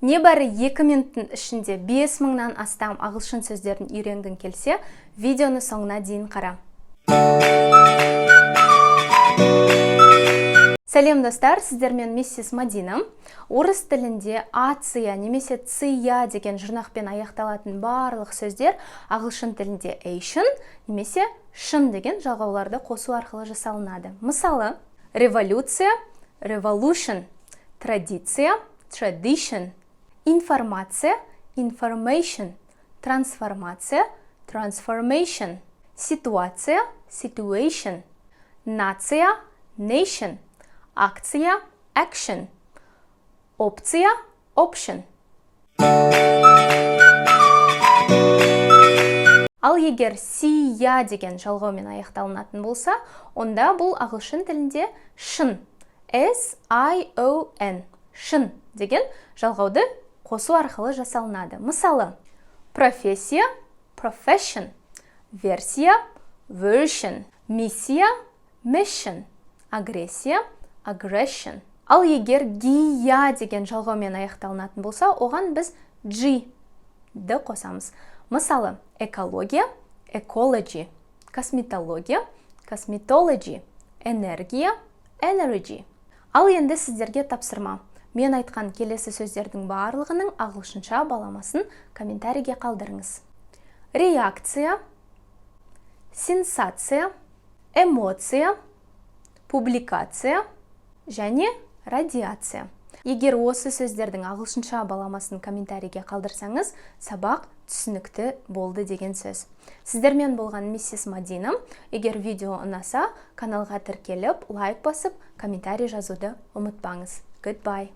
Небәрі 2 минуттың ішінде 5000-нан астам ағылшын сөздерін үйренгің келсе, видеоны соңына дейін қара. Сәлем, достар! Сіздермен миссис Мадина. Орыс тілінде ация немесе ция деген жұрнақпен аяқталатын барлық сөздер ағылшын тілінде ation немесе шын деген жалғауларды қосу арқылы жасалынады. Мысалы, революция – revolution, традиция – tradition, информация – information, трансформация – transformation, ситуация – situation, нация – nation, акция – action, опция – option. Ал егер сия деген жалғаумен аяқталынатын болса, онда бұл ағылшын тілінде шын, S I O N, шын деген жалғауды қосу арқылы жасалынады. Мысалы, профессия – profession, версия – version, миссия – mission, агрессия – aggression. Ал егер гия деген жалғаумен аяқталынатын болса, оған біз G ді қосамыз. Мысалы, экология – ecology, косметология – cosmetology, энергия – energy. Ал енді сіздерге тапсырма: мен айтқан келесі сөздердің барлығының ағылшынша баламасын комментарийге қалдырыңыз: реакция, сенсация, эмоция, публикация және радиация. Егер осы сөздердің ағылшынша баламасын комментарийге қалдырсаңыз, сабақ түсінікті болды деген сөз. Сіздермен болған миссис Мадина. Егер видео ұнаса, каналға тіркеліп, лайк басып, комментарий жазуды ұмытпаңыз. Goodbye.